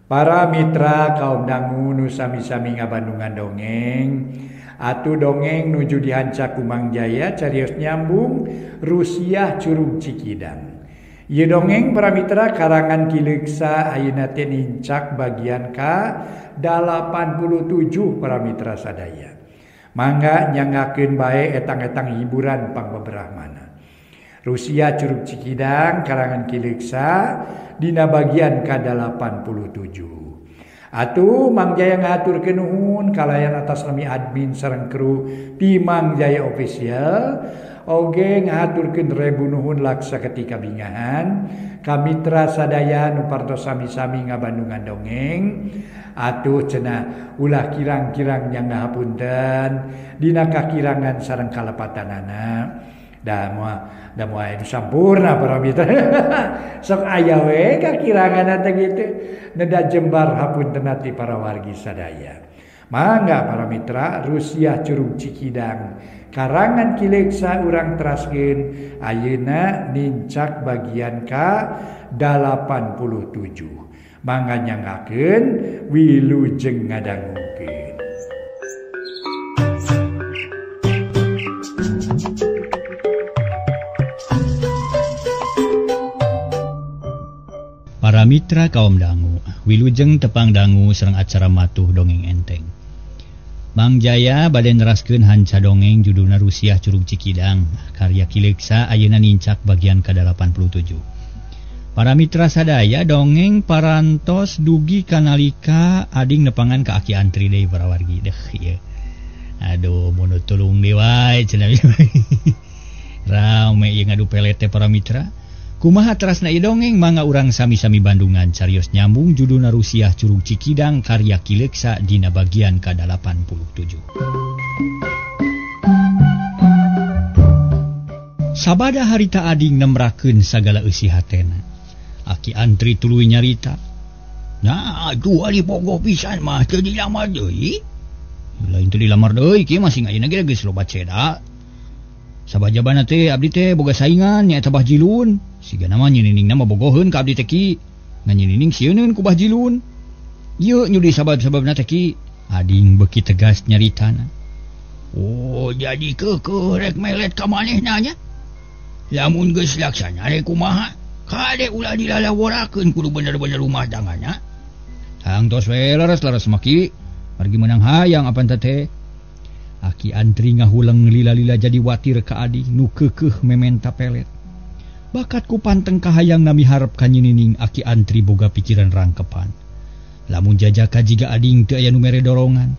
Para mitra kaum dangu nu sami-sami ngabandungan dongeng atuh dongeng nuju dihanca ku Mang Jaya carios nyambung Rusiah Curug Cikidang. Ieu dongeng para mitra karangan Ki Leuksa ayeuna teh nincak bagian ka 87 para mitra sadaya. Mangga nyangakeun bae etang-etang hiburan pangbeberahmana. Rusiah Curug Cikidang karangan Ki Leuksa dina bagian ka-87. Atuh Mang Jaya ngahaturkeun nuhun kalayan atas nami admin sareng kru ti Mang Jaya Official. Oge ngahaturkeun rebu nuhun laksa ketika bingahan ka mitra sadaya nu parantos sami-sami ngabandungan dongeng. Atuh cenah ulah kirang-kirang yang ngahapunten dina kakirangan sareng kalepatanana. Da moal anu sampurna para mitra. Sok aya we kakirangan teh kitu. Neda jembar hapunten ti para wargi sadaya. Mangga para mitra Rusiah Curug Cikidang karangan Ki Leuksa urang teraskeun ayeuna nincak bagian ka 87. Mangga nyanggakeun wilujeng ngadangukeun. Para mitra kaum dangu, wilujeng tepang dangu sareng acara matuh dongeng enteng. Mang Jaya bade neraskeun hanca dongeng judulna Rusiah Curug Cikidang karya Ki Leuksa ayeuna nincak bagian ka-87. Para mitra sadaya dongeng parantos dugi kanalika ading nepangan ka Aki Antri deui para wargi deh ieu. Aduh mun tulung deui wae cenah. Rame ieu ngadu pelet teh para mitra. Kumaha terasna ieu dongeng mangga urang sami-sami bandungan carios nyambung judulna Rusiah Curug Cikidang karya Ki Leuksa dina bagian ka-87. Sabada harita ading nemrakeun sagala eusi hatena. Aki Antri tuluy nyarita. Nah, aduh ari bogoh pisan mah teu dilamar deui. Lain teu dilamar deui kieu masih ayeuna ge geus loba ceda. Sabajabana teh abdi teh boga saingan nyaeta Bah Jilun. Sigana mah nyinining mah bogoheun ka abdi teh ki. Ngan nyinining sieuneun ku Bah Jilun. Ieu nyudi sabab-sababna teh ki. Ading beuki tegas nyaritana. Oh, jadi keukeuh rek melet ka manehna nya. Lamun geus laksana rek kumaha? Kade ulah dilalaworakeun kudu bener-bener rumah tanggana. Tangtos we leres-leres mah ki. Margi meunang hayang apan teh. Aki Antri ngahuleng lila-lila jadi watir ka ading nu keukeuh mementa pelet. Bakat ku panteng kahayang nami harap ka nyinining Aki Antri boga pikiran rangkepan. Lamun jajaka jiga ading teu aya nu mere dorongan.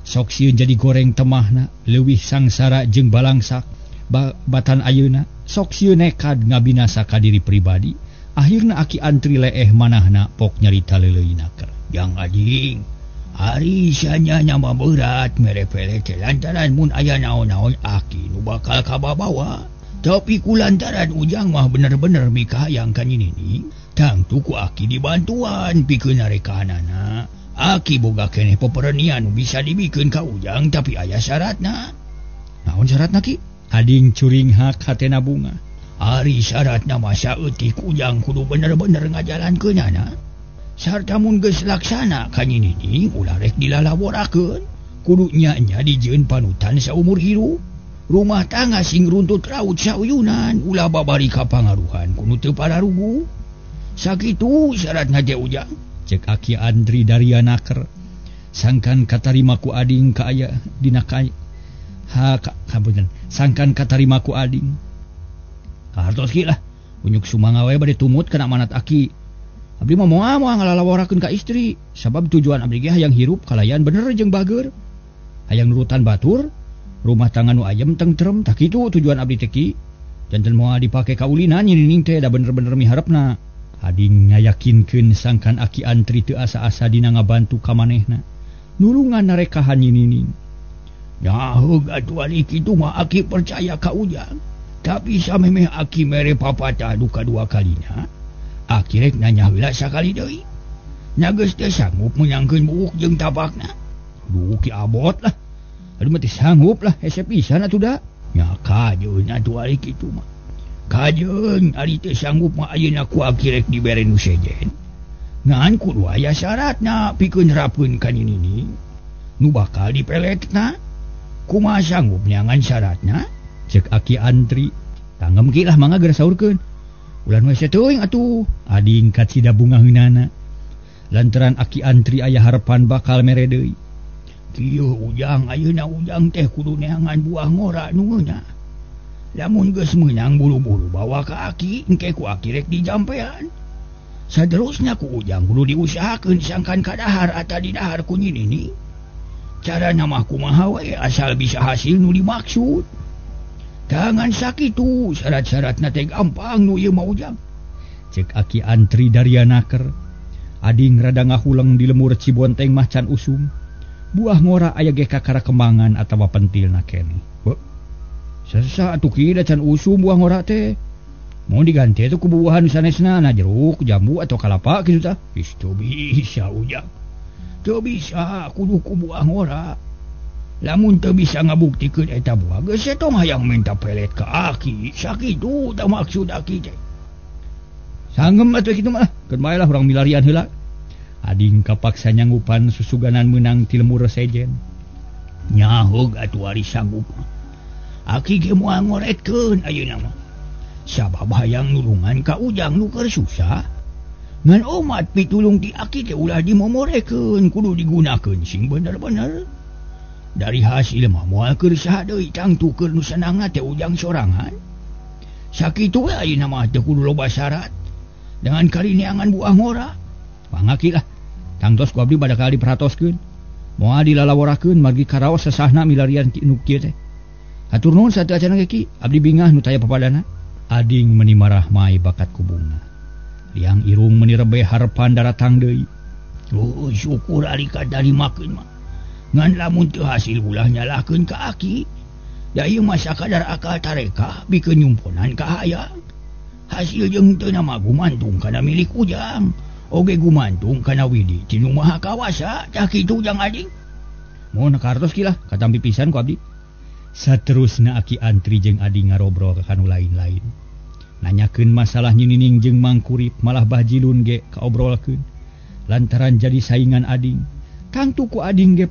Sok sieun jadi goreng temahna, leuwih sangsara jeung balangsak batan ayeuna. Sok sieun nekad ngabinasa ka diri pribadi. Akhirna Aki Antri leeh manahna pok nyarita leuleui naker. Jang ading, ari sanya nyama berat mere pelet lantaran mun aya naon-naon aki nu bakal kababawa. Tapi ku lantaran ujang mah bener-bener mikahayang ka nyinining, tangtu ku aki dibantuan pikeun narekaanana. Aki boga keneh peperenian nu bisa dibikeun ka ujang tapi aya syaratna. Naon syaratna ki? Ading curinghak hatena bunga. Ari syaratna mah saeutik ujang kudu bener-bener ngajalankeunana. Sarta mun geus laksana ka nyinining ulah rek dilalaworakeun. Kudu nya-nya dijieun panutan saumur hirup. Rumah tangga sing runtut raut sauyunan ulah babari kapangaruhan kudu teu pararugu. Sakitu syaratna teh ujang. Cek Aki Andri daria naker. Sangkan katarima ku ading ka aya dina ka ha kapunten. Sangkan katarima ku ading. Kahartos ki lah. Unyuk sumanga we bade tumut kana amanat aki. Abdi mah moal moal ngalalaworakeun ka istri sabab tujuan abdi ge hayang hirup kalayan bener jeung bager. Hayang nurutan batur, rumah tangga nu ayem tentrem tah kitu tujuan abdi teh ki. Janten moal dipake kaulinan nyinining teh da bener-bener miharepna. Ading ngayakinkeun sangkan Aki Antri teu asa-asa dina ngabantu ka manehna. Nulungan narekahan nyinining. Nyaheug atuh ari kitu mah aki percaya ka ujang. Tapi samemeh aki mere papatah duka dua kalina. Aki rek nanya heula sakali deui. Nya geus teu sanggup meunangkeun buuk jeung tabakna. Duh ki abot lah. Aduh mah teu sanggup lah hese pisan atuh da. Nya kajeun atuh ari kitu mah. Kajeun ari teu sanggup mah ayeuna ku aki rek dibere nu sejen. Ngan kudu aya syaratna pikeun nerapkeun ka Nini nu bakal dipeletna. Kumaha sanggup neangan syaratna? Cek Aki Antri. Tanggem ki lah mangga geura saurkeun. Ulah nu hese teuing atuh. Ading kacida bungaheunana. Lantaran Aki Antri aya harepan bakal mere deui. Kieu Ujang ayeuna Ujang teh kudu neangan buah ngora nu ngeunah. Lamun geus meunang buru-buru bawa ka Aki, engke ku Aki rek dijampean. Saterusna ku Ujang kudu diusahakeun sangkan kadahar atawa didahar ku Nyi Nini. Carana mah kumaha we asal bisa hasil nu dimaksud. Tangan sakitu syarat-syaratna teh gampang nu ieu mah Ujang. Cek Aki Antri daria naker. Ading rada ngahuleng di lemur Cibonteng mah can usum. Buah ngora aya ge kakara kembangan atawa pentilna keneh. Sesa atuh kieu da can usum buah ngora teh. Mau diganti atuh ku buahan sanesna na jeruk, jambu atau kalapa kitu tah. Geus teu bisa Ujang. Teu bisa kudu ku buah ngora. Lamun teu bisa ngabuktikeun eta buah geus tong hayang minta pelet ka Aki. Sakitu tah maksud Aki teh. Sanggem atuh kitu mah, keun bae lah urang milarian heula. Ading kapaksa nyanggupan susuganan meunang ti lemur sejen. Nyahoog atuh ari sanggup. Aki ge moal ngoretkeun ayeuna mah. Sabab hayang nulungan ka Ujang nu keur susah. Ngan omat pitulung ti Aki teh ulah dimomorekeun, kudu digunakeun sing bener-bener. Dari hasil mah moal keur saha deui tangtu keur nu sanangna teh Ujang sorangan. Sakitu we ayeuna mah teu kudu loba syarat. Dengan kali neangan buah ngora. Pangaki lah. Tangtos ku abdi badakal diperhatoskeun. Moal dilalaworakeun margi karaos sesahna milarian ki nu kieu teh. Hatur nuhun satu acan ge Ki, abdi bingah nu taya papadana. Ading meni marah mai bakat ku bunga. Liang irung meni rebeh harepan daratang deui. Oh, syukur ari kadarimakeun mah. Ngan lamun teu hasil ulah nyalahkeun ka Aki. Da ieu mah sakadar akal tarekah bikeun nyumponan ka hayang. Hasil jeung teu nama gumantung kana milik Ujang. Oge gumantung kana widi ti nu maha kawasa, tah kitu Ujang ading. Mohon kartos ki lah katampi pisan ku abdi. Saterusna Aki Antri jeung Ading ngarobrol ka kanu lain-lain. Nanyakeun masalah Nyi Nining jeung Mang Kurip malah Bajilun ge kaobrolkeun. Lantaran jadi saingan Ading. Tangtu ku Ading ge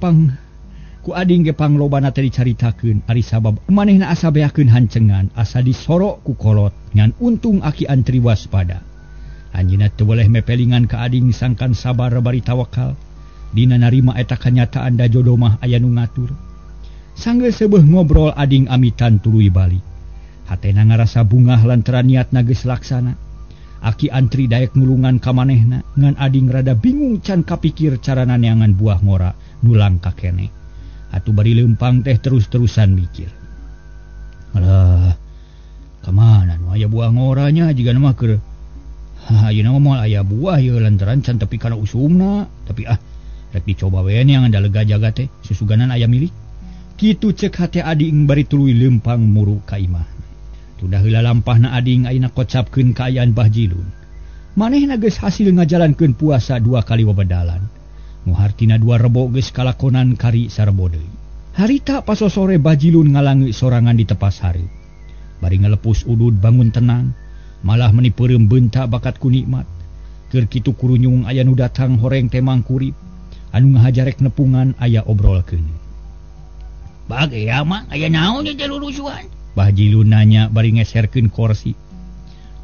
pang lobana teh dicaritakeun ari sabab manehna asa beakeun hancengan asa disorok ku kolot ngan untung Aki Antri waspada. Anjeunna teu boleh mepelingan ka Ading sangkan sabar bari tawakal. Dina narima eta kanyataan da jodoh mah aya nu ngatur. Sanggeus seubeuh ngobrol Ading amitan tuluy balik. Hatena ngarasa bungah lantaran niatna geus laksana. Aki Antri daek nulungan ka manehna ngan Ading rada bingung can kapikir carana neangan buah ngora nu langka keneh. Atuh bari leumpang teh terus-terusan mikir. Alah, ka mana nu aya buah ngoranya jigana mah keur ayeuna mah moal aya buah ieu lantaran can tepi kana usumna. Tapi ah, rek dicoba we neangan da lega jaga teh susuganan aya milik. Kitu cek hate Ading bari tuluy leumpang muru ka imah. Tudah heula lampahna Ading ayeuna kocapkeun kaayaan Bah Jilun. Manehna geus hasil ngajalankeun puasa 2 kali wabedalan. Nu hartina 2 rebo geus kalakonan kari sarebo deui. Harita pasosore Bah Jilun ngalangi sorangan di tepas hari. Bari ngalepus udud bangun tenang, malah meni peureum beunta bakat ku nikmat. Keur kitu kurunyung aya nu datang horeng teh Mang Kurip. Anu ngahajarek nepungan aya obrolkeun. Bagea mah aya naon ieu teh lurusuhan? Bah Jilun nanya bari ngeserkeun korsi.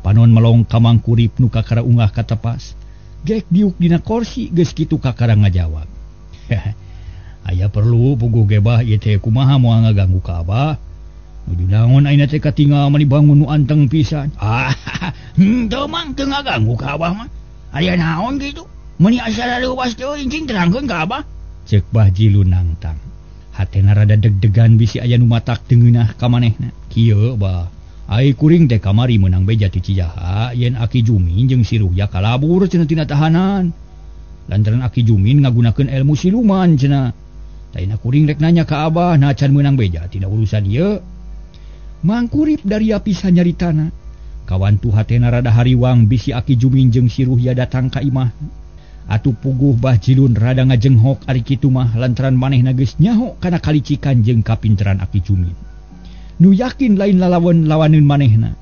Panon melong ka Mang Kurip nu kakara unggah ka tepas. Gek diuk dina korsi geus kitu kakara ngajawab. Aya perlu puguh gebah ieu teh kumaha moal ngaganggu ka abah. Nuju naon ayeuna teh katingal mani bangun nu anteng pisan. Ah, henteu Mang teu ngaganggu ka abah mah. Aya naon kitu? Meuni asa leuwas teuing cing terangkeun ka abah. Ceuk Bah Jilun nangtang. Hatena rada deg-degan bisi aya nu matak teu ngeunah ka manehna. Kieu bah, ai kuring teh kamari meunang beja ti Cijaha yen Aki Jumin jeung si Ruhya kalabur cenah tina tahanan. Lantaran Aki Jumin ngagunakeun ilmu siluman cenah. Taina kuring rek nanya ka abah nah can meunang beja tina urusan ieu. Mang Kurip daria pisan nyaritana. Kawantu hatena rada hariwang bisi Aki Jumin jeung si Ruhya datang ka imah. Atuh puguh Bah Jilun rada ngajenghok ari kitu mah lantaran manehna geus nyaho kana kalicikan jeung kapinteran Aki Jumin. Nu yakin lain lalawan lawaneun manehna.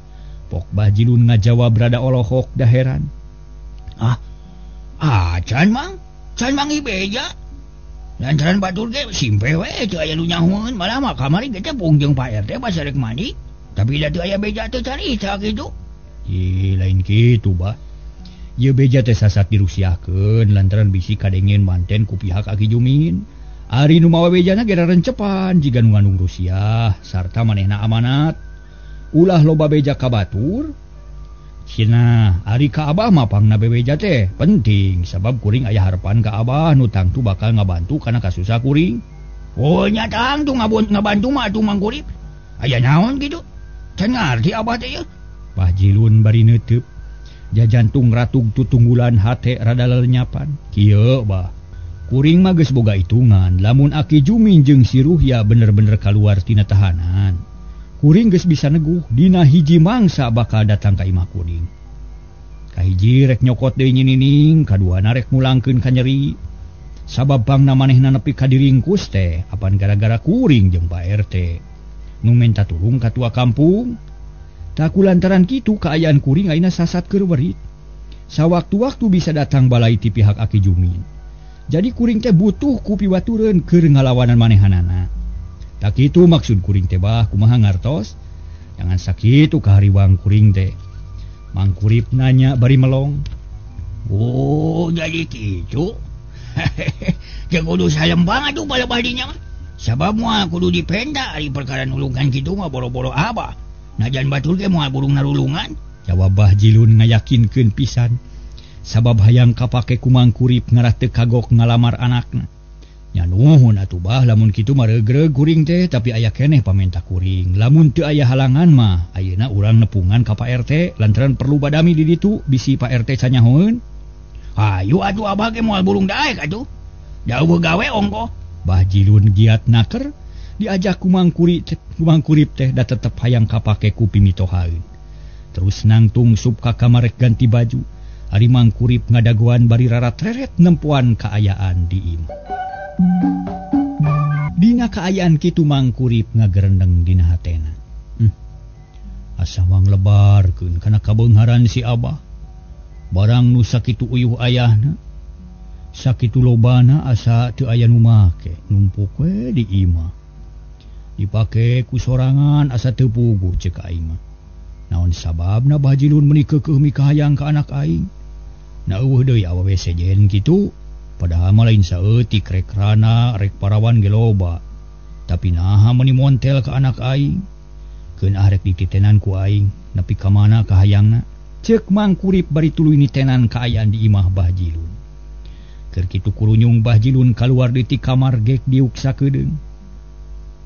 Pok Bah Jilun ngajawab rada olohok da heran. Ah, Ah, can mang. Can mangi beja. Lantaran batur ge simpe we teu aya nu nyahoeun malah mah kamari ge teh pung jeung Pak RT basa rek mandi. Tapi da teu aya beja teu carita kitu. Ih, lain kitu bah. Ieu beja teh sasat dirusiahkeun lantaran bisi kadengen manten ku pihak Aki Jumin. Ari nu mawa bejana ge rencepan jiga nu ngandung rusiah sarta manehna amanat. Ulah loba beja ka batur. Cenah ari ka Abah mah pangna bebeja teh penting sabab kuring aya harapan ka Abah nu tangtu bakal ngabantu kana kasusah kuring. Oh nya tangtu ngabantu mah atuh Mang Kurip. Aya naon kitu? Can ngarti Abah teh yeuh. Bah Jilun bari neuteub. Jajantung ratug tutunggulan hate rada lelenyapan. Kieu bah. Kuring mah geus boga hitungan lamun Aki Jumin jeung si Ruhya bener-bener kaluar tina tahanan. Kuring geus bisa neguh dina hiji mangsa bakal datang ka imah kuring. Kahiji rek nyokot deui nyinining, kaduana rek mulangkeun ka nyeri. Sabab pangna manehna nepi ka diringkus teh apan gara-gara kuring jeung Pak RT. Nu menta tulung ka tua kampung. Tak kulantaran kitu kaayaan kuring ayeuna sasat keur werit. Sawaktu-waktu bisa datang balai ti pihak Aki Jumin. Jadi kuring teh butuh ku piwatureun keur ngalawanan manehanana. Tak itu maksud kuring teh bah kumaha ngartos? Jangan sakitu kahariwang kuring teh. Mang Kurip nanya bari melong. Oh, jadi kitu. Jeung kudu salembang atuh palebah dinya mah. Sabab moal kudu dipenda ari perkara nulungan kitu mah boro-boro Abah. Najan batur ge moal burung narulungan. Jawab Bah Jilun ngayakinkeun pisan. Sabab hayang kapake ku Mang Kurip ngarah teu kagok ngalamar anakna. Nya nuhun atuh bah lamun kitu mah regreg kuring teh tapi aya keneh pamenta kuring. Lamun teu aya halangan mah ayeuna urang nepungan ka Pak RT lantaran perlu badami di ditu bisi Pak RT canyahoeun. Hayu atuh Abah ge moal burung daek atuh. Jauh gawe ongkoh. Bah Jilun giat naker diajak ku Mang Kurip teh da tetep hayang kapake ku pimitohaeun. Terus nangtung sup ka kamar rek ganti baju. Ari Mang Kurip ngadagoan bari rarat-reret nempuan kaayaan di imah. Dina kaayaan kitu Mang Kurip ngagerendeng dina hatena. Asa manglebarkeun kana kabeungharan si Abah. Barang nu sakitu uyuh ayahna, sakitu lobana asa teu aya nu make, numpuk we di imah. Dipake ku sorangan asa teu puguh ceuk aing mah. Naon sababna Bah Jilun meuni keukeuh mikahayang ka anak aing? Na eueuh deui awewe sejen kitu. Padahal mah lain saeutik rek rana rek parawan ge loba. Tapi naha meuni montel ka anak aing? Keun ah rek dititenan ku aing, nepi ka mana kahayangna? Ceuk Mang Kurip bari tuluy nitenan kaayaan di imah Bah Jilun. Keur kitu kurunyung Bah Jilun kaluar di ti kamar gek diuk sakedeung.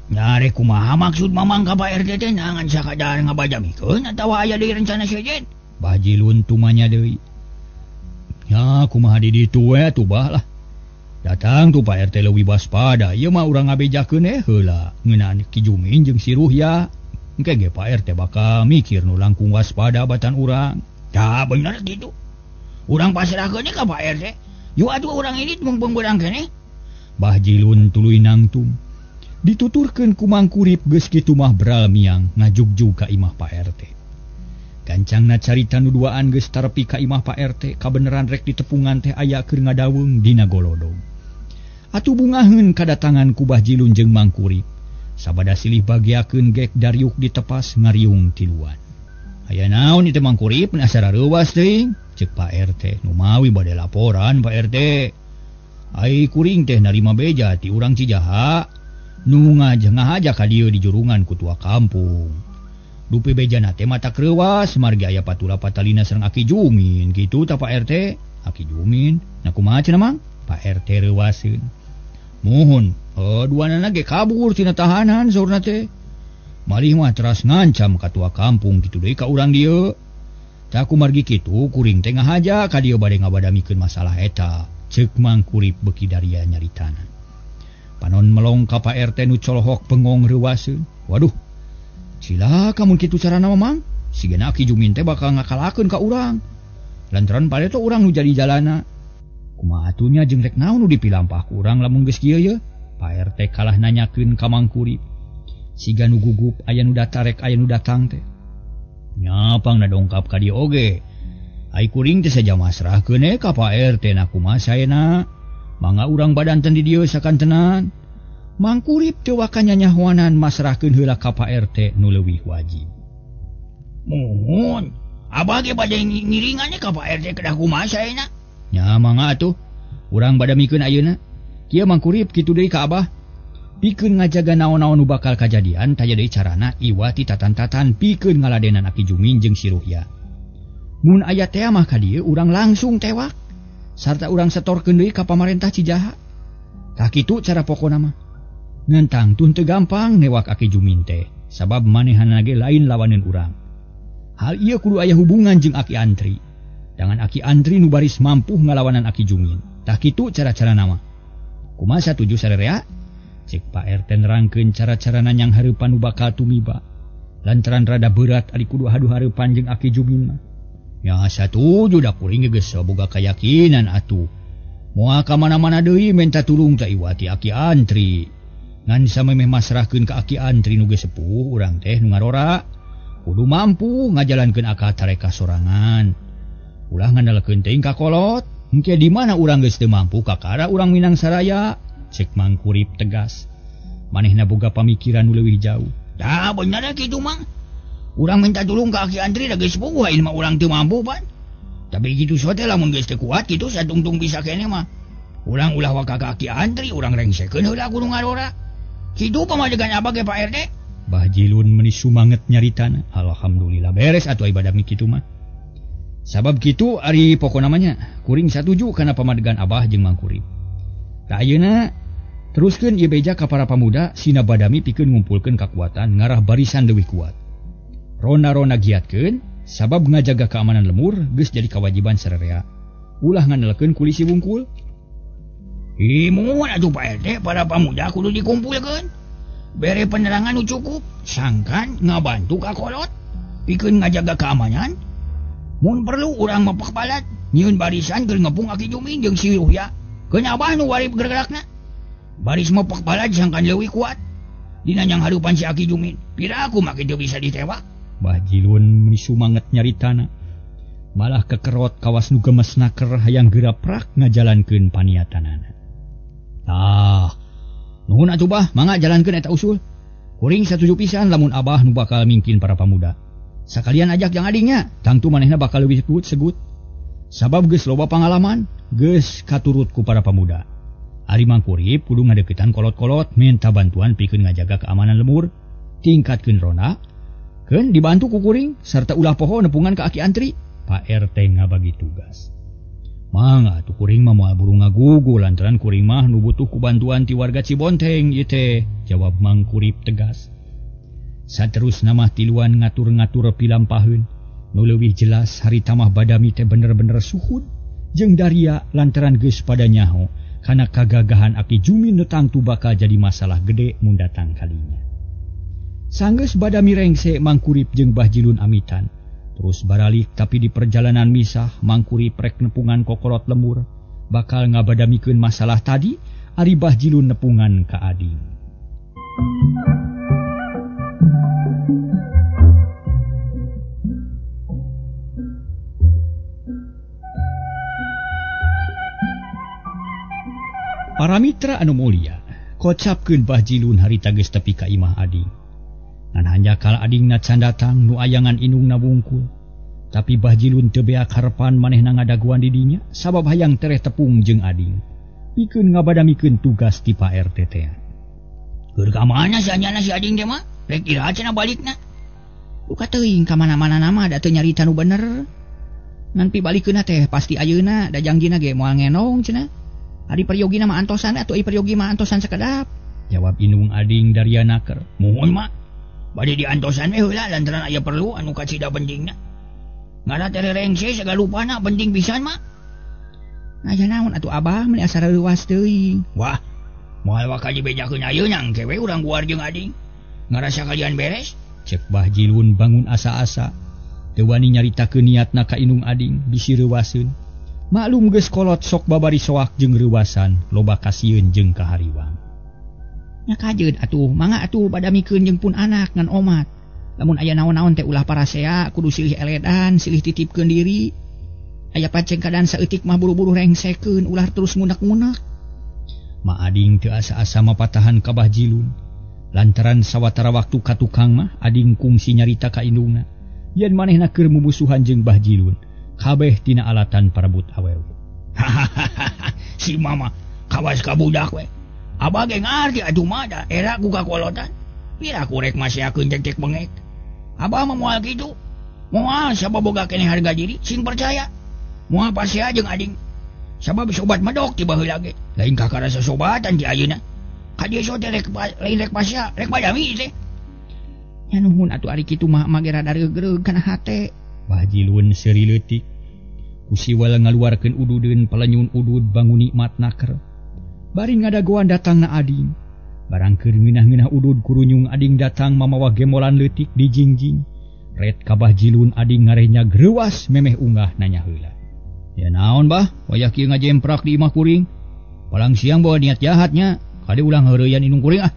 Nyare kumaha maksud Mamang ka Pak RT teh ngan sakadar ngabajamikeun atawa aya deui rencana sejen? Bah Jilun tumanya deui. Ya kumaha di ditu we atuh bah lah. Datang tuh Pak RT leuwih waspada. Ieu mah urang ngabejakeun heula ngeunaan Ki Jumin jeung si Ruhya. Engke ge Pak RT bakal mikir nu langkung waspada batan urang. Tah bener kitu. Urang pasrahkeun ka Pak RT. Yuk atuh urang ini mung beurang keneh. Bah Jilun tuluy nangtung. Dituturkeun ku Mang Kurip geus kitu mah beral miang ngajugjug ka imah Pak RT. Gancangna carita nu duaan geus tarepi ka imah Pak RT kabeneran rek ditepungan teh aya keur ngadaweung dina golodog. Atuh bungaheun kadatangan ku Bah Jilun jeung Mang Kurip. Sabada silih bagiakeun gek dariuk ditepas ngariung tiluan. Aya naon ieu teh Mang Kurip asa rareuwas teuing? Ceuk Pak RT. Numawi bade laporan Pak RT. Ai kuring teh narima beja ti urang Cijaha. Nu ngahaja ka dieu di jurungan ku tua kampung. Dupi bejana teh mata kreuwas margi aya patula patalina sareng Aki Jumin kitu ta Pak RT. Aki Jumin, na kumaha cenah Mang? Pak RT reuwaseun. Muhun, duanana ge kabur tina tahanan saurna teh. Malih mah teras ngancam ka tua kampung kitu deui ka urang dieu. Tah kumargi kitu kuring teh ngahaja ka dieu bade ngabadamikeun masalah eta. Ceuk Mang Kurip beuki daria nyaritana. Panon melong ka Pak RT nu colohok bengong reuwaseun. Waduh. Cilaka mun kitu carana mah Mang. Sigana Ki Jumin teh bakal ngakalakeun ka urang. Lantaran pareto urang nu jadi jalana. Kumaha atuh nya jeung rek naon nu dipilampah ku urang lamun geus kieu ye? Pak RT kalah nanyakeun ka Mang Kurip. Siga nu gugup aya nu datarek aya nu datang teh. Nya pangna dongkap ka dieu oge. Ai kuring teh saja masrahkeun ka Pak RT na kumaha saena. Mangga urang badanten di dieu sakantenan. Mangkurip teu waka nyanyahoanan masrahkeun heula ka Pak RT nu leuwih wajib. Muhun, abah ge bade ngiringan ka Pak RT kedah kumaha saena? Nya mangga atuh. Urang badamikeun ayeuna. Kieu Mangkurip kitu deui ka abah. Pikeun ngajaga naon-naon nu bakal kajadian taya deui carana iwati tatan-tatan pikeun ngaladenan Aki Jumin jeung si Ruhya. Mun aya teh mah ka dieu urang langsung tewak sarta urang setorkeun deui ka pamarentah Cijaha. Tah kitu cara pokona mah. Ngan tangtun teu gampang newak Aki Jumin teh sabab manehanna ge lain lawaneun urang. Hal ieu kudu aya hubungan jeung Aki Antri. Dangan Aki Antri nu baris mampu ngalawanan Aki Jumin. Tah kitu cara-carana mah. Kumaha satuju sarerea? Cek Pak RT nerangkeun cara-carana nyang hareupan nu bakal tumiba. Lantaran rada berat ari kudu haduh hareupan jeung Aki Jumin mah. Ya satuju da kuring geus boga kayakinan atuh. Moal ka mana-mana deui menta tulung ka iwati Aki Antri. Ngan samemeh masrahkeun ka Aki Antri nu geus sepuh urang teh nu ngarora. Kudu mampu ngajalankeun akal tareka sorangan. Ulah ngandalkeun teuing ka kolot. Engke di mana urang geus teu mampu kakara urang Minang saraya. Cek Mangkurip tegas. Manehna boga pamikiran nu leuwih jauh. Tah bener kitu Mang. Urang minta tulung ka Aki Antri da geus puguh ayeuna mah urang teu mampu pan. Tapi kitu sote lamun geus teu kuat kitu satungtung bisa keneh mah. Urang ulah waka ka Aki Antri, urang rengsekeun heula kudu ngarora. Kitu pamadegan abah ge Pak RT. Bah Jilun meuni sumanget nyaritana. Alhamdulillah beres atuh ibadah mi kitu mah. Sabab kitu ari pokona mah nya kuring satuju kana pamadegan abah jeung Mangkurip. Tah ayeuna teruskeun ieu beja ka para pamuda sina badami pikeun ngumpulkeun kakuatan ngarah barisan leuwih kuat. Rona-rona giatkeun sabab ngajaga keamanan lemur geus jadi kewajiban sararea. Ulah ngandalkeun kulisi wungkul. Imun atuh Pak RT para pamuda kudu dikumpulkeun. Bere penerangan nu cukup sangkan ngabantu ka kolot pikeun ngajaga keamanan. Mun perlu urang mepek balat nyieun barisan keur ngepung Aki Jumin jeung si Ruhya. Keun abah nu warib gerak-gerakna. Baris mepek balad sangkan leuwih kuat. Dina nyang harupan si Aki Jumin. Pira aku mah kitu bisa ditewak. Bah Jilun meuni sumanget nyaritana. Malah kekerot kawas nu gemes naker hayang geura prak ngajalankeun paniatanana. Tah, nuhun atuh bah, mangga jalankeun eta usul. Kuring satuju pisan lamun abah nu bakal mingkin para pamuda. Sakalian ajak jang adingnya, tangtu manehna bakal leuwih segut. Sabab geus loba pangalaman, geus katurut ku para pamuda. Ari Mangkurip kudu ngadeukeutan kolot-kolot minta bantuan pikeun ngajaga keamanan lemur, tingkatkeun rona, keun dibantu ku kuring sarta ulah poho nepungan ka Aki Antri. Pak RT ngabagi tugas. Mangga atuh kuring mah moal buru ngagugu lantaran kuring mah nu butuh ku bantuan ti warga Cibonteng ieu teh, jawab Mangkurip tegas. Saterusna mah tiluan ngatur-ngatur pilampaheun. Nu leuwih jelas harita mah badami teh bener-bener suhud jeung daria lantaran geus pada nyaho kana kagagahan Aki Jumin nu tangtu bakal jadi masalah gede mun datang kalinya. Sanggeus badami rengse Mangkurip jeung Bah Jilun amitan. Terus baralik tapi di perjalanan misah Mangkurip rek nepungan kokolot lemur bakal ngabadamikeun masalah tadi ari Bah Jilun nepungan ka ading. Para mitra anu mulia, kocapkeun Bah Jilun harita geus tepi ka imah ading. Ngan hanjakal adingna can datang nu ayangan indungna wungkul. Tapi Bah Jilun teu beak harepan manehna ngadaguan di dinya sabab hayang tereh tepung jeung ading. Pikeun ngabadamikeun tugas ti Pak RT teh. Keur ka mana si anjana si ading teh mah? Rek iraha cenah balikna? Duka teuing ka mana-mana nama da teu nyarita nu bener. Ngan pibalikeunna teh pasti ayeuna da jangjina ge moal ngenong cenah. Ari peryogina mah antosan atuh ai peryogi mah antosan sakedap. Jawab indung ading daria naker. Muhun mak. Bade diantosan we heula lantaran aya perlu anu kacida pentingna. Ngara tere rengse sagala rupana penting pisan mak. Aya naon atuh abah meuni asa reuwas teuing. Wah, moal waka dibejakeun ayeuna engke we urang guar jeung ading. Ngarasa kalian beres? Cek Bah Jilun bangun asa-asa. Teu wani nyaritakeun niatna ka indung ading bisi reuwaseun. Maklum geus kolot sok babari soak jeung reuwasan, loba kasieun jeung kahariwang. Nya kajeun atuh, mangga atuh badamikeun jeung pun anak ngan omat. Lamun aya naon-naon teh ulah parasea, kudu silih eledan, silih titipkeun diri. Aya paceng keadaan saeutik mah buru-buru rengsekeun ulah terus ngunak-ngunak. Ma ading teu asa-asa mapatahan ka Bah Jilun. Lantaran sawatara waktu ka tukang mah ading kungsi nyarita ka indungna. Yen manehna keur mumusuhan jeung Bah Jilun, kabeh tina alatan parebut awewe. Si mama kawas ka budak we. Abah ge ngarti atuh mah da era ku kakolotan. Pira ku rek masiakeun cek bengek. Abah mah moal kitu. Moal sabab boga keneh harga diri sing percaya. Moal pasea jeung ading. Sabab sobat medok ti baheula ge. Lain kakara sosobatan ti ayeuna. Ka dieu teh rek lain rek pasea, rek badami teh. Nya nuhun atuh ari kitu mah mah ge rada reugreug kana hate. Bah Jilun seuri leutik. Ku siwal ngaluarkeun ududeun palenyun udud bangun nikmat naker. Bari ngadagoan datangna ading. Barang keur ngeunah-ngeunah udud kurunyung ading datang mamawa gemolan leutik dijingjing. Ret ka Bah Jilun ading ngarehnya greuwas memeh unggah nanya heula. Ya naon bah, wayah kieu ngajemprak di imah kuring. Palang siang bawa niat jahatnya, kade ulang heureuyan indung kuring ah.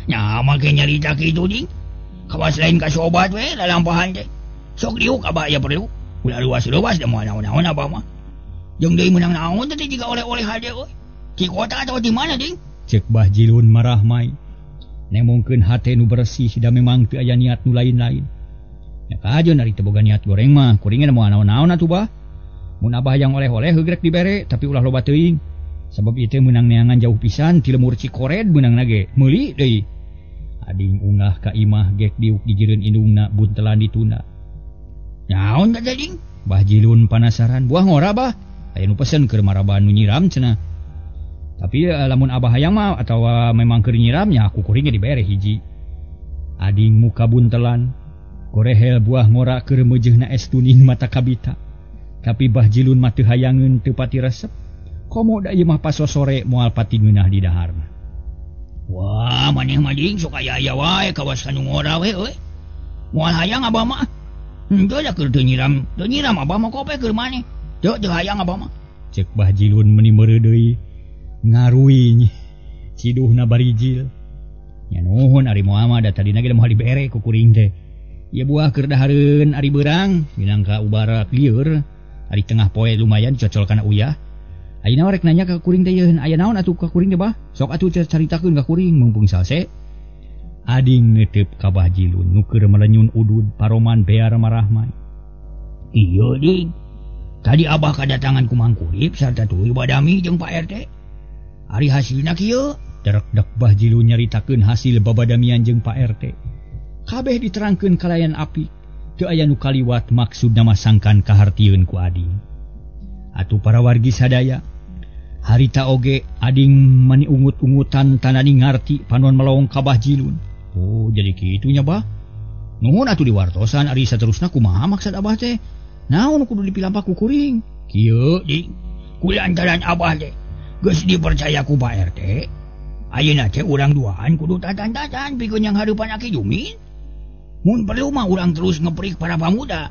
Nya make nyarita kitu ding. Kawas lain ka sobat we lalampahan teh. Sok diuk abah aya perlu. Ulah luas-luas da moal naon-naon abah mah. Jeung deui meunang naon teh jiga oleh-oleh hade euy. Di kota atau di mana ding? Cek Bah Jilun marah mai. Nemongkeun hate nu bersih da memang teu aya niat nu lain-lain. Nya kajeun ari teu boga niat goreng mah, kuringna moal naon-naon atuh bah. Mun abah hayang oleh-oleh heugrek dibere, tapi ulah loba teuing. Sabab ieu teh meunang neangan jauh pisan ti lemur Cikored meunangna ge, meuli deui. Ading unggah ka imah gek diuk dijireun indungna buntelan ditunda. Naon teh ding? Bah Jilun panasaran, buah ngora bah. Aya nu pesen keur maraban nu nyiram cenah. Tapi lamun abah hayang mah atawa memang keur nyiramnya aku kuring ge dibere hiji. Ading muka buntelan, gorehel buah ngora keur meujeuhna es tuning mata kabita. Tapi Bah Jilun mah teu hayangeun teu pati resep. Komo da ieu mah pasosore moal pati ngeunah di daharna. Wah, maneh mah ding sok aya-aya wae kawas ka nu ngora we euy. Moal hayang abah mah. Henteu da keur teu nyiram abah mah kope keur maneh. Teu teu hayang abah mah. Cek Bah Jilun meuni meureuh deui. Ngaruy ciduhna barijil. Nya nuhun ari moal mah da tadina ge moal dibere ku kuring teh. Ieu buah keur dahareun ari beurang minangka ubarak lieur. Ari tengah poe lumayan cocol kana uyah. Ayeuna rek nanya ka kuring teh yeun aya naon atuh ka kuring teh bah? Sok atuh caritakeun ka kuring mumpung salse. Ading neuteup ka Bah Jilun nu keur melenyun udud paroman bear marahmai. Ieu ding. Tadi abah kadatangan ku Mang Kurip sarta tuluy badami jeung Pak RT. Ari hasilna kieu. Derekdek Bah Jilun nyaritakeun hasil babadamian jeung Pak RT. Kabeh diterangkeun kalayan api. Teu aya nu kaliwat maksudna mah sangkan kahartieun ku ading. Atuh para wargi sadaya, harita oge ading mani ungut-ungutan tanani ngarti panon melong ka Bah Jilun. Oh, jadi kitu nya bah. Nuhun atuh diwartosan ari saterusna kumaha maksud abah teh? Naon kudu dipilampak ku kuring? Kieu ding. Kulantaran abah teh geus dipercaya ku Pak RT. Ayeuna teh urang duaan kudu tatan-tatan pikeun yang hareupan Aki Jumin. Mun perlu mah urang terus ngeprik para pamuda.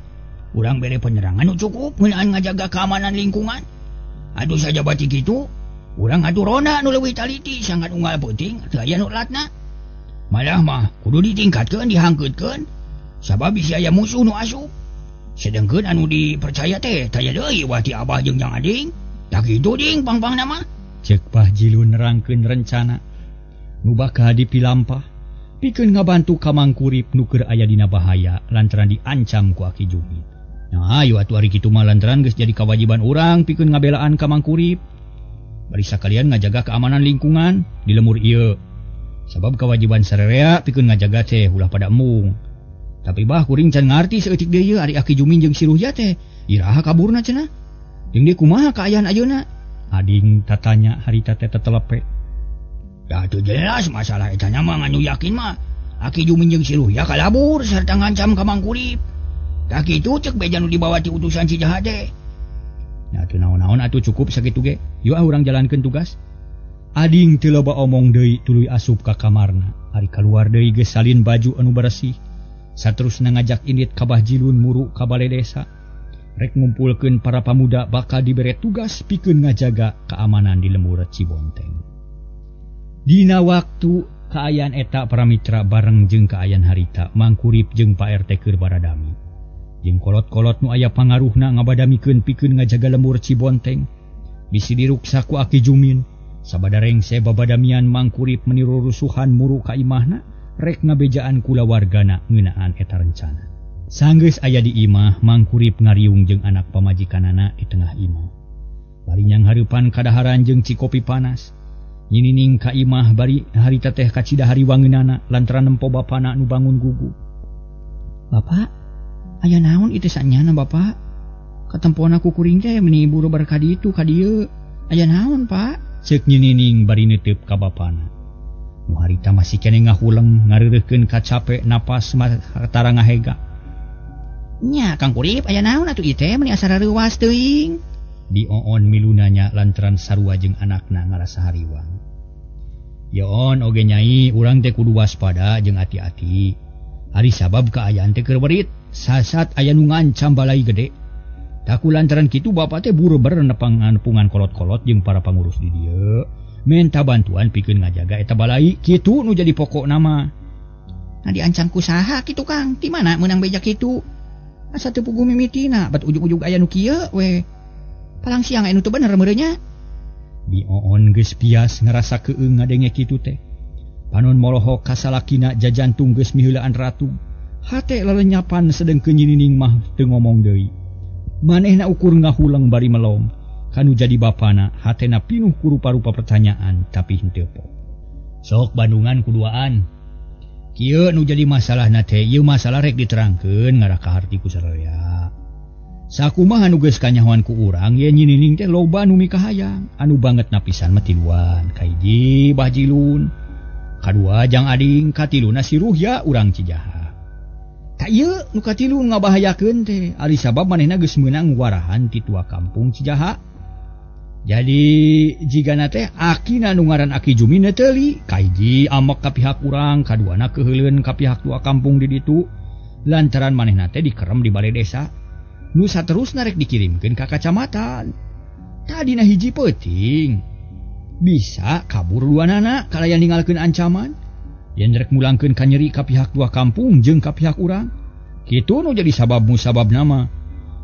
Urang bere penerangan nu cukup ngeunaan ngajaga keamanan lingkungan. Aduh saja batik kitu, urang atuh ronda nu leuwih taliti sangat unggal peuting teu aya nu latna. Malah mah kudu ditingkatkeun dihangkeutkeun sabab bisi aya musuh nu asup. Sedengkeun anu dipercaya teh taya deui wah ti abah jeung jang ading. Tah kitu ding pang-pangna mah. Cek Bah Jilun nerangkeun rencana nu bakal dipilampah pikeun ngabantu ka Mang Kurip nu keur aya dina bahaya lantaran diancam ku Aki Jumin. Nah, ayo atuh ari kitu mah lantaran geus jadi kewajiban urang pikeun ngabelaan ka Mang Kurip. Bari sakalian ngajaga keamanan lingkungan di lemur ieu. Sabab kewajiban sarerea pikeun ngajaga teh ulah pada embung. Tapi bah kuring can ngarti saeutik deui ieu ari Aki Jumin jeung si Ruhya teh. Iraha kaburna cenah. Jeung deui kumaha kaayaan ayeuna? Ading tatanya harita teh tetelepe. Ya teu jelas masalah eta nya mah anu yakin mah Aki Jumin jeung si Ruhya kalabur sarta ngancam ka Mang Kurip. Tah kitu cek beja nu dibawa ti utusan si jahat teh. Nya teu naon-naon atuh cukup sakitu ge. Yuk ah urang jalankeun tugas. Ading teu loba omong deui tuluy asup ka kamarna. Ari kaluar deui geus salin baju anu beresih. Saterusna ngajak indit ka Bah Jilun muru ka bale desa. Rek ngumpulkeun para pamuda bakal dibere tugas pikeun ngajaga keamanan di lembur Cibonteng. Dina waktu kaayaan eta para mitra bareng jeung kaayaan harita Mang Kurip jeung Pak RT keur baradami. Jeung kolot-kolot nu aya pangaruhna ngabadamikeun pikeun ngajaga lembur Cibonteng. Bisi diruksa ku Aki Jumin. Sabada rengse babadamian Mangkurip meniru rusuhan muru ka imahna rek ngabejaan kulawargana ngeunaan eta rencana. Sanggeus aya di imah, Mangkurip ngariung jeung anak pamajikanana di tengah imah. Bari nyanghareupan kadaharan jeung cikopi panas. Nyinining ka imah bari harita teh kacida hariwangeunana lantaran nempo bapana nu bangun gugup. Bapak, aya naon ieu teh sanyana bapak? Katempona ku kuring teh meuni buru ka ditu ka dieu. Aya naon, Pak? Ceuk nyinining bari neuteup ka bapana. Nu harita masih keneh ngahuleng ngareureukkeun kacape napas tara ngahega. Nya Kang Kurip aya naon atuh ieu teh meuni asa rareuwas teuing. Dioon milunanya lantaran sarua jeung anakna ngarasa hariwang. Yoon oge nyai urang teh kudu waspada jeung hati-hati. Ari sabab kaayaan teh keur berit, sasat aya nu ngancam balai gede. Taku lantaran kitu bapa teh buru-buru nepangan kolot-kolot jeung para pangurus di dieu. Menta bantuan pikeun ngajaga eta balai kitu nu jadi pokok nama. Nah diancam ku saha kitu Kang? Ti mana meunang beja kitu? Asa teu puguh mimitina, bat ujug-ujug aya nu kieu we. Palang siang anu teu bener meureunnya. Bioon geus pias ngarasa keung ngadenge kitu teh. Panon molohok ka salakina jajantung geus miheulaan ratu. Hate lelenyapan sedengkeun nyinining mah teu ngomong deui. Manehna ukur ngahuleng bari melong. Kanu jadi bapana hatena pinuh ku rupa-rupa pertanyaan tapi henteu po. Sok bandungan kuduaan. Kieu nu jadi masalahna teh ieu masalah rek diterangkeun ngarah ka harti ku sararea. Sakumaha nu geus kanyahoan ku urang ye nyinining teh loba nu mikahayang anu banget napisan mah tiluan kahiji Bah Jilun, kadua Jang Ading, katiluna si Ruhya urang Cijaha. Ta ieu nu katilu ngabahayakeun teh ari sabab manehna geus meunang warahan ti tua kampung Cijaha. Jadi jigana teh akina nu ngaran Aki Jumin teuli kahiji amek ka pihak urang, kaduana keuheuleun ka pihak tua kampung di ditu lantaran manehna teh dikerem di balai desa. Nu saterusna rek dikirimkeun ka kacamatan. Tadina hiji peuting bisa kabur duanana kalayan ninggalkeun ancaman. Yen rek mulangkeun ka nyeri ka pihak dua kampung jeung ka pihak urang. Kitu nu jadi sabab musabab nama.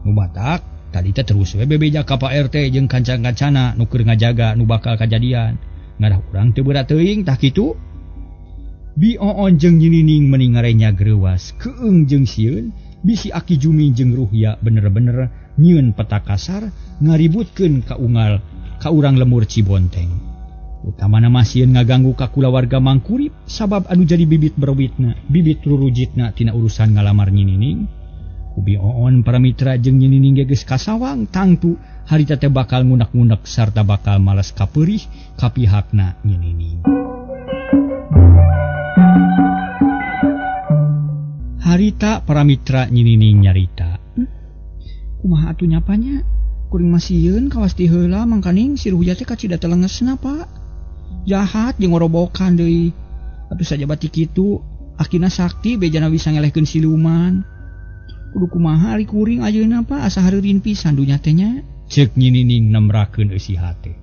Nu batak tadi teh terus we bebeja ka Pak RT jeung kancang-kancana nu keur ngajaga nu bakal kajadian. Ngarah urang teu berat teuing tah kitu. Bioon jeung nyinining meuni ngarenya greuwas keung jeung sieun. Bisi Aki Jumi jeung Ruhya bener-bener nyieun peta kasar ngaributkeun ka ungal ka urang lemur Cibonteng. Utamana mah sieun ngaganggu ka kulawarga Mangkurip sabab anu jadi bibit berwitna, bibit rurujitna tina urusan ngalamar nyinining. Ku Bioon para mitra jeung nyinining ge geus kasawang tangtu harita teh bakal ngunak-ngunak sarta bakal malas kapeurih ka pihakna nyinining. Harita para mitra nyinining nyarita. Kumaha atuh nyapanya? Kuring masieun kawas ti heula mangkaning si Ruhya teh kacida telengesna, Pak. Jahat jeung ngorobokan deui. Atuh sajabati kitu, akina sakti bejana bisa ngelehkeun siluman. Kudu kumaha ari kuring ayeuna, Pak, asa hareureun pisan dunya teh nya. Ceuk nyinining nemrakeun eusi hate.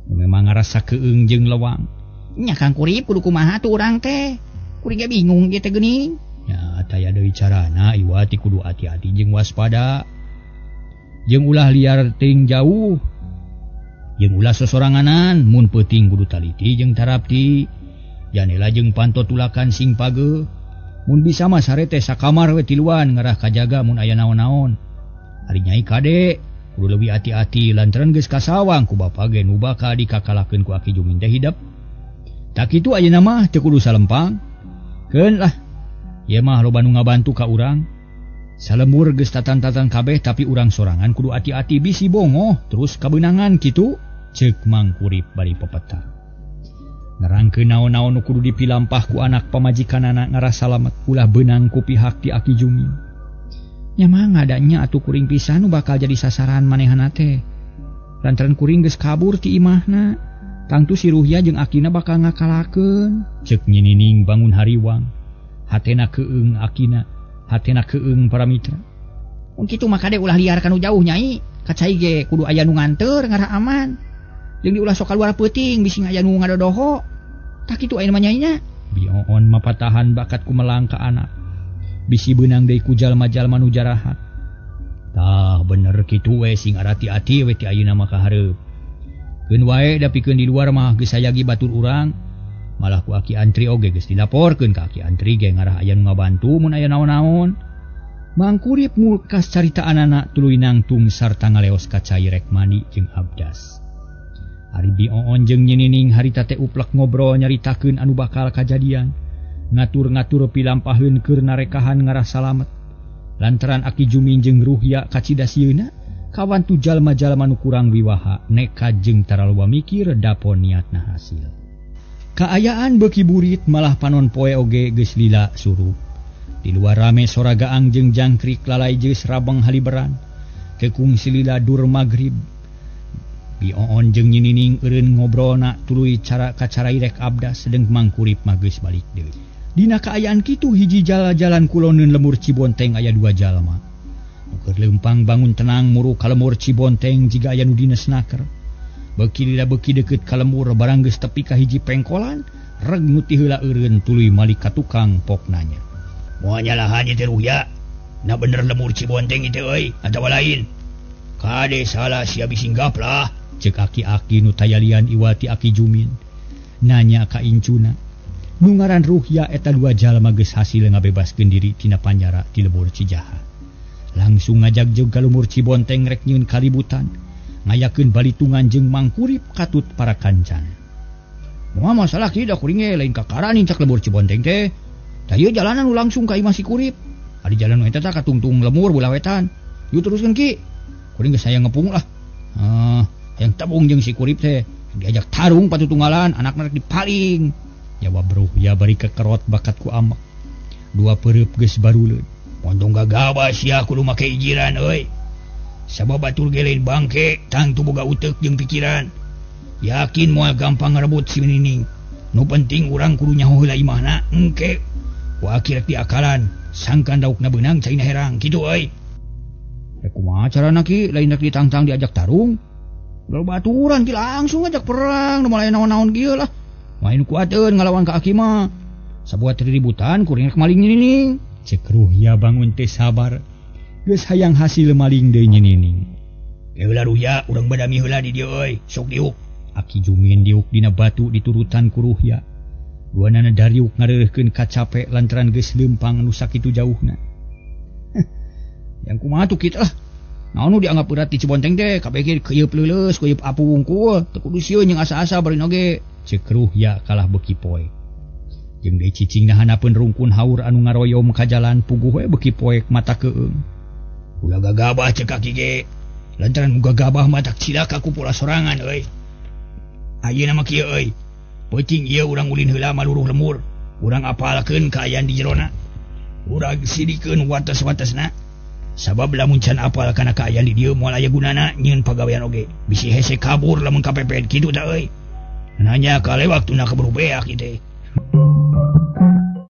Memang ngarasa keung jeung lewang. Nya Kang Kurip kudu kumaha tuh urang teh? Kuring ge bingung ieu teh geuning. Ya taya deui carana iwati kudu hati-hati jeung waspada. Jeung ulah liar ting jauh. Jeung ulah sosoranganan mun peuting kudu taliti jeung tarapti. Janela jeung panto tulakan sing pageuh. Mun bisa mah sare teh sakamar we tiluan ngarah kajaga mun aya naon-naon. Ari nyai kade kudu leuwih hati-hati lantaran geus kasawang ku bapa ge nu bakal dikakalakeun ku Aki Jumin teh hidep. Tak kitu ayeuna mah teu kudu salempang. Keun lah. Ieu mah loba nu ngabantu ka urang. Salembur geus tatan-tatan kabeh tapi urang sorangan kudu hati-hati bisi bongoh terus kabeunangan kitu. Ceuk Mangkurip bari pepeta. Nerangkeun naon-naon nu kudu dipilampah ku anak pamajikanana ngarasa salamet ulah beunang ku pihak ti Aki Jumin. Nya mah ngadanya atuh kuring pisan nu bakal jadi sasaran manehana teh. Lantaran kuring geus kabur ti imahna, tangtu si Ruhya jeung akina bakal ngakalakeun. Ceuk nyinining bangun hariwang. Hatena keung akina, hatena keung para mitra. Mun kitu mah kade ulah liar kanu jauh nyai, kacai ge kudu aya nu nganteur ngarah aman. Jeung diulah sok kaluar peuting bisi aya nu ngadodoho. Tah kitu aya mah nyaina. Bioon mapatahan bakat ku melang ka anak. Bisi beunang deui ku jalma-jalma nu jarahat. Tah bener kitu we sing arati-ati we ti ayeuna mah ka hareup. Keun wae da pikeun di luar mah geus sayagi batur urang. Malah ku Aki Antri oge geus dilaporkeun ka Aki Antri ge ngarah aya nu ngabantu mun aya naon-naon. Mangkurip mulkas carita anana tuluy nangtung sarta ngaleos ka cai rek mandi jeung abdas. Ari Bi Oon jeung Nyi Nining harita teh uplek ngobrol nyaritakeun anu bakal kajadian. Ngatur-ngatur pilampaheun keur narekahan ngarah salamet. Lantaran Aki Jumin jeung Ruhya kacida sieuna, kawantu jalma-jalma nu kurang wiwaha nekat jeung taraloba mikir dapon niatna hasil. Kaayaan beuki burit malah panon poe oge geus lila surup. Di luar rame sora gaang jeung jangkrik lalai geus rabang haliberan. Tekung silila dur magrib. Bi Oon jeung Nyi Nining eureun ngobrolna tuluy cara kacarai rek abdas sedeng Mangkurip mah geus balik deui. Dina kaayaan kitu hiji jala-jalan kuloneun lemur Cibonteng aya dua jalma. Nu keur leumpang bangun tenang muru ka lemur Cibonteng jiga aya nu dines naker. Beuki lila beuki deukeut ka lemur barang geus tepi ka hiji pengkolan, reg nu ti heula eureun tuluy malik ka tukang pok nanya. Moal nyalahan ieu teh Ruhya. Na bener lemur Cibonteng ieu euy atawa lain. Kade salah sia bising gaplah. Cek aki-aki nu tayalian iwati Aki Jumin. Nanya ka incuna. Nu ngaran Ruhya eta dua jalma geus hasil ngabebaskeun diri tina panjara ti lembur Cijaha. Langsung ngajagjeg ka lemur Cibonteng rek nyieun kaributan. Ngayakeun balitungan jeung Mangkurip katut para kancana. Moal masalah kieu da kuring ge lain kakaran nincak lembur Cibonteng teh. Tah ieu jalanan nu langsung ka imah si Kurip. Ari jalan nu eta tah katungtung lemur belah wetan. Yuk teruskeun ki. Kuring geus hayang ngepung lah. Hayang tabung jeung si Kurip teh. Diajak tarung patutunggalan anakna rek dipaling. Jawab Ruhya bari kekerot bakat ku amek. Dua pereup geus baruleun. Montong gagabah sia kudu make ijiran euy. Sabab batur ge lain bangke tangtu boga uteuk jeung pikiran. Yakin moal gampang ngarebut si Nining. Nu penting urang kudu nyaho heula imahna engke. Ku akhir diakalan sangkan daukna beunang caina herang kitu euy. Kumaha carana ki lain rek ditangtang diajak tarung. Ulah baturan ki langsung ajak perang nu malaya naon-naon kieu lah. Main kuateun ngalawan ka aki mah. Sabuat ributan kuring rek maling Nyi Nining. Cek Ruhya bangun teh sabar. Geus hayang hasil maling deui Nyi Nining. Heula Ruhya urang badami heula di dieu euy, sok diuk. Aki Jumin diuk dina batu diturutan ku Ruhya. Duanana dariuk ngareureurkeun kacape lantaran geus leumpang nu sakitu jauhna. Yang kumaha tuh kita lah. Naon nu dianggap berat di Cibonteng teh kabeh ge keuyeup leuleus, keuyeup apu wungkul, teu kudu sieun jeung asa-asa bari oge. Cek Ruhya kalah beuki poek. Jeung deui cicing nahanapeun rungkun haur anu ngaroyom ka jalan puguh we beuki poek mata keung. Ulah gagabah cek aki ge. Lantaran nu gagabah mah tak cilaka ku pola sorangan euy. Ayeuna mah kieu euy. Peuting ieu urang ulin heula maluruh lemur. Urang apalkeun kaayaan di jerona. Urang sidikeun wates-watesna. Sabab lamun can apal kana kaayaan di dieu moal aya gunana nyieun pagawean oge. Bisi hese kabur lamun kapepet kitu tah euy. Nanya kale waktuna keburu beak ieu teh.